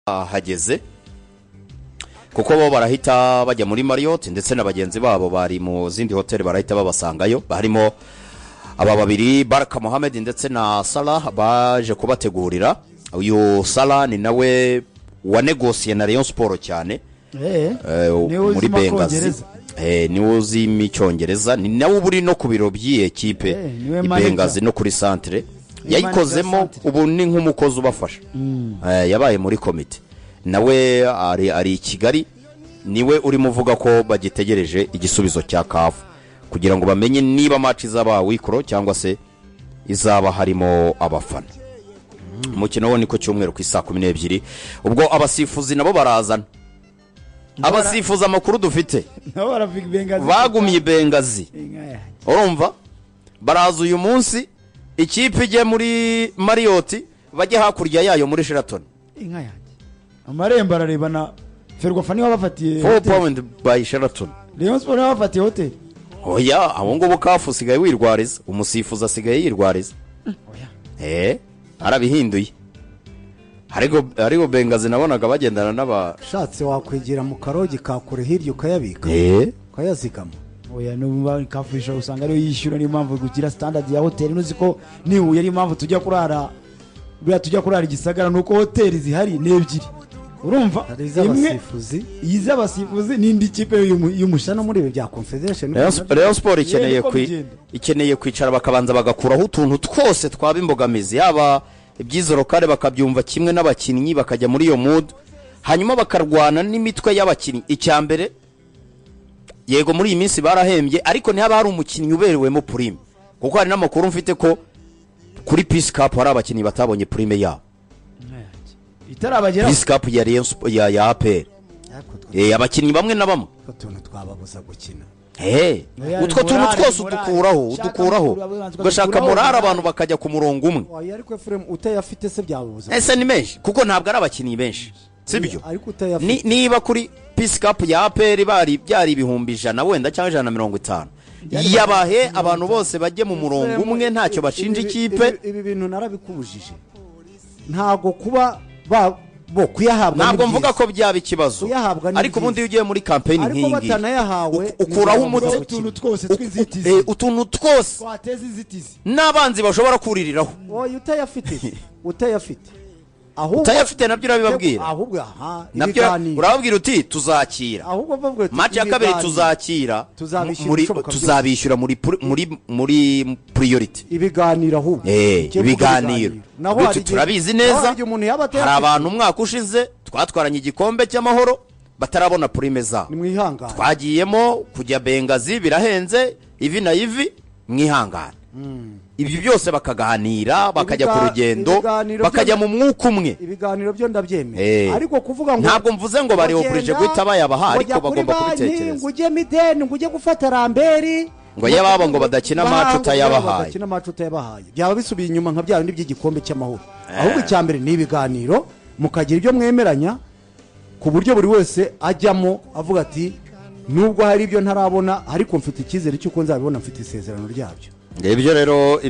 Bahageze kuko bo barahita bajya muri Marriott, ndetse na bagenzi babo bari mu zindi hoteli barahita babasangayo. Harimo aba babiri, Baraka Mohamed ndetse na Salah, baje kubategurira. Uyu Salah ni nawe wanegosiye na Rayon Sport cyane. Niwe uzi muri Bengazi. Icyongereza. Niwe uzi icyongereza, ni nawe uba uri no ku biro by'iyi ekipe Niwe i manager. Bengazi no kuri centre. Niwe Yayikozemo. manager centre. Ubu ni nk'umukozi ubafasha. Yabaye muri komite, nawe ari i Kigali. Niwe urimo uvuga ko bagitegereje igisubizo cya CAF kugira ngo bamenye niba match izaba wikoro cyangwa se izaba harimo abafana. Umukino wo ni ku cyumweru ku isaa 12. Ubwo abasifuzi nabo barazana abasifuzi. Amakuru dufite, nabo baravuga Bengazi. Bagumye i Bengazi. Inka yanjye. Urumva baraza uyu munsi, ikipe ijye muri Marriott, bajye hakurya yayo muri Sheraton. Inka yanjye, amarembo ararebana. Ferwafa niwe wabafatiye Four hoteli. Point by Sheraton. Rayon Sport niwe wabafatiye hoteli. Oya, abo ngubu CAF usigaye wirwariza, umusifuzi asigaye yirwariza. Oya. Arabihinduye. Ariko Bengazi nabonaga bagendana n'aba Ushatse wakwigira mu karogi ka kure hirya ukayabika, ukayazigama. Oya, nuba kafurisha usanga ariyo yishyura. Niyo mpamvu kugira standard ya hoteli, nuzi ko nihuye ariyo mpamvu tujya kurara, buriya tujya kurara igisagara ni uko hoteli zihari ni ebyiri, urumva? Hari Imwe iz'abasifuzi. Iz'abasifuzi n'indi kipe y'umusha. No muri ibi bya confederation. Rayon Sport ikeneye Niko bigenda. ikeneye kwicara bakabanza bagakuraho utuntu twose twaba imbogamizi, yaba iby'izo locale bakabyumva kimwe n'abakinnyi, bakajya muri iyo mood, hanyuma bakarwana n'imitwe y'abakinnyi. Icya mbere, yego muri iyi minsi barahembye, ariko ntihaba hari umukinnyi uberewemo prime, kuko hari n'amakuru mfite ko kuri Peace Cup hari abakinnyi batabonye prime yabo. Itarabageraho. Peace Cup ya Rayon ya APR. Ariko Abakinnyi bamwe na bamwe. Utwo tuntu twababuza gukina. Oya, Utwo tuntu morale, twose morale. udukuraho, Shaka udukuraho, amakuru, abanza ugashaka ukadukuraho, morale, morale. abantu bakajya ku murongo umwe. Oya, ariko Efuremu, utayafite se byababuza? Ese ni menshi? Kuko ntabwo ari abakinnyi benshi, sibyo? Ariko utayafite. Niba kuri Peace Cup ya APR bari byari 100,000 wenda cyangwa 150, yabahe abantu bose bajye mu murongo umwe, ntacyo bashinja ikipe. Ibi bintu narabikubujije, ntabwo kuba ba bo kuyahabwa ni Ntabwo mvuga byiza. ko byaba ikibazo, Kuyahabwa ni ariko ubundi iyo byiza. ugiye muri campaign Ariko nk'iyi ngiyi, batanayahawe, ukuraho ntibyaba umutwe. Utuntu twose tw'inzitizi. Utuntu twose twateza inzitizi. N'abanzi bashobora kuririraho. Oya, utayafite, utayafite ahubwo. Utayafite nabyo urabibabwira. Ahubwo aha Nabyo ibiganiro. urababwira uti tuzakira Ahubwo bavuga ati match ya kabiri, ibiganiro. tuzakira Tuzabishyura muri ibishoboka byose. tuzabishyura muri priority. Ibiganiro ahubwo. Icyo mvuga, Ibiganiro. Naho Bityo hari igihe- turabizi naho neza, hari igihe umuntu yaba hari atayafite. abantu umwaka ushize twatwaranye igikombe cy'amahoro batarabona prime zabo. Nimwihangane. Twagiyemo kujya Bengazi birahenze, ivi na ivi, mwihangane. Ibyo byose bakaganira, bakajya ku rugendo, Ibiganiro bakajya mu mwuka umwe. Ibiganiro byo ndabyemera, ariko kuvuga ngo Ntabwo mvuze ngo bari obligé ugenda, guhita bayabaha, ngo ariko jya kuri bagomba banki, kubitekereza. ngo ujye mideni, ngo ujye gufata ramberi. Ngo y'ababo ngo badakina match Ngo utayabahaye. badakina match utayabahaye, byaba bisubiye inyuma nka bya bindi by'igikombe cy'amahoro. Ahubwo icya mbere ni ibiganiro, mukagira ibyo mwemeranya ku buryo buri wese ajyamo avuga ati nubwo hari ibyo ntarabona, ariko mfite icyizere cy'uko nzabibona, mfite isezerano ryabyo. Ibyo rero.